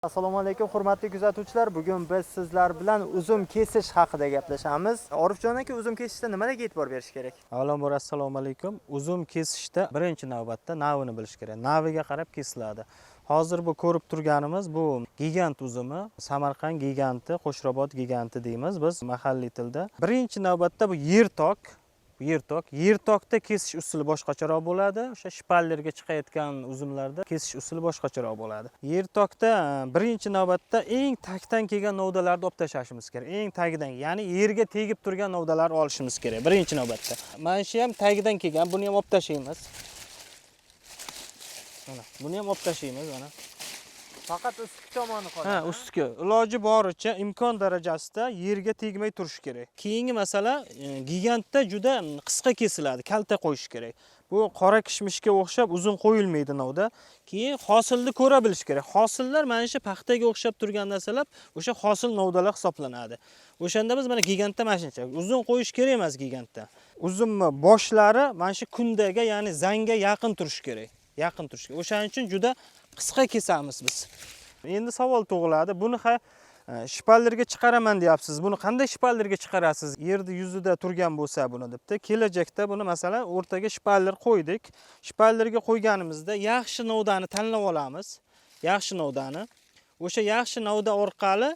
Assalomu alaykum, hurmatli kuzatuvchilar. Bugun biz sizlar bilan uzum kesish haqida gaplashamiz. Orifjon aka, uzum kesishda nimalarga e'tibor berish kerak? Avvalambor, assalomu alaykum. Uzum kesishda birinchi navbatda navini bilish kerak. Naviga qarab kesiladi. Hozir bu ko'rib turganimiz bu gigant uzumi, Samarqand giganti, Qo'shrabot giganti deymiz biz mahalliy tilda. Birinchi navbatda bu yertok, yertok. Yertokda kesish usuli boshqacharoq bo'ladi. O'sha shpallerga chiqayotgan uzumlarda kesish usuli boshqacharoq bo'ladi. Yertokda birinchi navbatda eng tagdan kelgan novdalarni olib tashlashimiz kerak. Eng tagidan, ya'ni yerga tegib turgan novdalarni olishimiz kerak birinchi navbatda. Mana shu ham tagidan kelgan, buni ham olib tashlaymiz. Mana, buni ham olib tashlaymiz mana. Faqat ustki tomoni qoladi. Ha, ustki. Iloji boricha imkon darajasida yerga tegmay turishi kerak. Keyingi masala, gigantda juda qisqa kesiladi, kalta qo'yish kerak. Bu qora kishmishga o'xshab uzun qo'yilmaydi novda. Keyin hosilni ko'ra bilish kerak. Hosillar mana shu paxtaga o'xshab turgan narsalar o'sha hosil novdalar hisoblanadi. O'shanda biz mana gigantda mana shuncha uzun qo'yish kerak emas gigantda. Uzumni boshlari mana shu kundaga, ya'ni zangga yaqin turishi kerak. Yaqin turishi kerak. O'shaning uchun juda qisqa kesamiz biz. Endi savol tug'iladi. Buni ha shpallerga chiqaraman deyapsiz. Buni qanday shpallerga chiqarasiz? Yerni yuzida turgan bo'lsa buni debdi. Kelajakda buni masalan o'rtaga shpaller qo'ydik. Shpallerga qo'yganimizda yaxshi novdani tanlab olamiz. Yaxshi novdani. O'sha yaxshi novda orqali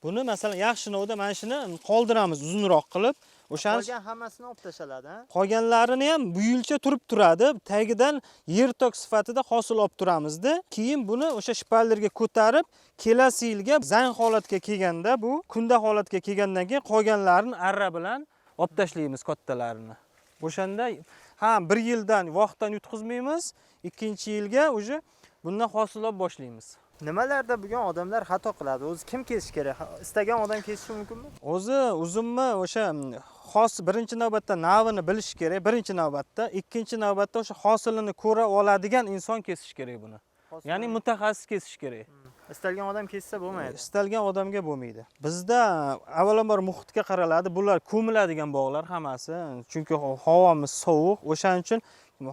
buni masalan yaxshi novda mana shuni qoldiramiz uzunroq qilib. O'shani Qolgan hammasini olib tashaladi, ha? Qolganlarini ham bu yilcha turib turadi. Tagidan yertok sifatida hosil olib turamizda. Keyin buni o'sha shpallerga ko'tarib, kelasi yilga zang holatga kelganda, bu kunda holatga kelgandan keyin qolganlarini arra bilan olib tashlaymiz kattalarini. O'shanda ha bir yildan vaqtdan yutqizmaymiz, ikkinchi yilga уже bundan hosil olib boshlaymiz. Nimalarda bugun odamlar xato qiladi? O'zi kim kesish kerak? Istagan odam kesishi mumkinmi? O'zi uzumni o'sha xos birinchi navbatda navini bilish kerak, birinchi navbatda, ikkinchi navbatda o'sha hosilini ko'ra oladigan inson kesish kerak buni. Ya'ni mutaxassis kesish kerak. Istalgan odam kessa bo'lmaydi. Istalgan odamga bo'lmaydi. Bizda avvalambor muhitga qaraladi. Bular ko'miladigan bog'lar hammasi, chunki havomiz sovuq. O'shaning uchun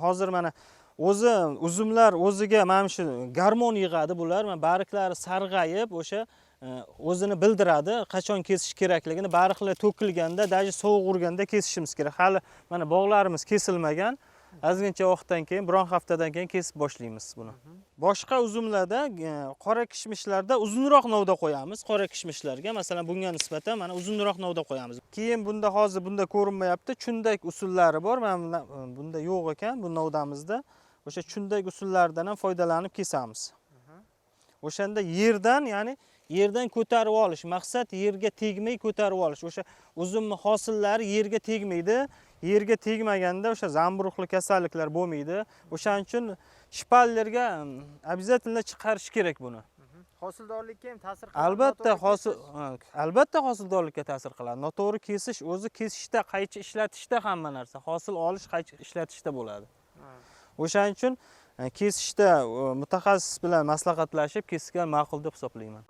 hozir mana o'zi uzumlar o'ziga mana shu gormon yig'adi bular. Mana barglari sarg'ayib o'sha o'zini bildiradi, qachon kesish kerakligini. Barglar to'kilganda, даже sovuq urganda kesishimiz kerak. Hali mana bog'larimiz kesilmagan. Ozgincha vaqtdan keyin, biron haftadan keyin kesib boshlaymiz buni. Boshqa uzumlarda, qora kishmishlarda uzunroq novda qo'yamiz. Qora kishmishlarga, masalan, bunga nisbatan mana uzunroq novda qo'yamiz. Keyin bunda hozir bunda ko'rinmayapti, chundak usullari bor. Mana bunda yo'q ekan bu novdamizda. O'sha chundak usullaridan ham foydalanib kesamiz. O'shanda yerdan, ya'ni yerdan ko'tarib olish, maqsad yerga tegmay ko'tarib olish. O'sha uzumni hosillari yerga tegmaydi. Yerga tegmaganda o'sha zamburug'li kasalliklar bo'lmaydi. O'shaning uchun shpallerga обязательно chiqarish kerak buni. Hosildorlikka ham ta'sir qiladi. Albatta, noto'g'ri hosil kesish. Ha, albatta hosildorlikka ta'sir qiladi. Noto'g'ri kesish o'zi kesishda, qaychi ishlatishda hamma narsa, hosil olish qaychi ishlatishda bo'ladi. O'shaning uchun kesishda mutaxassis bilan maslahatlashib kesgan ma'qul deb hisoblayman.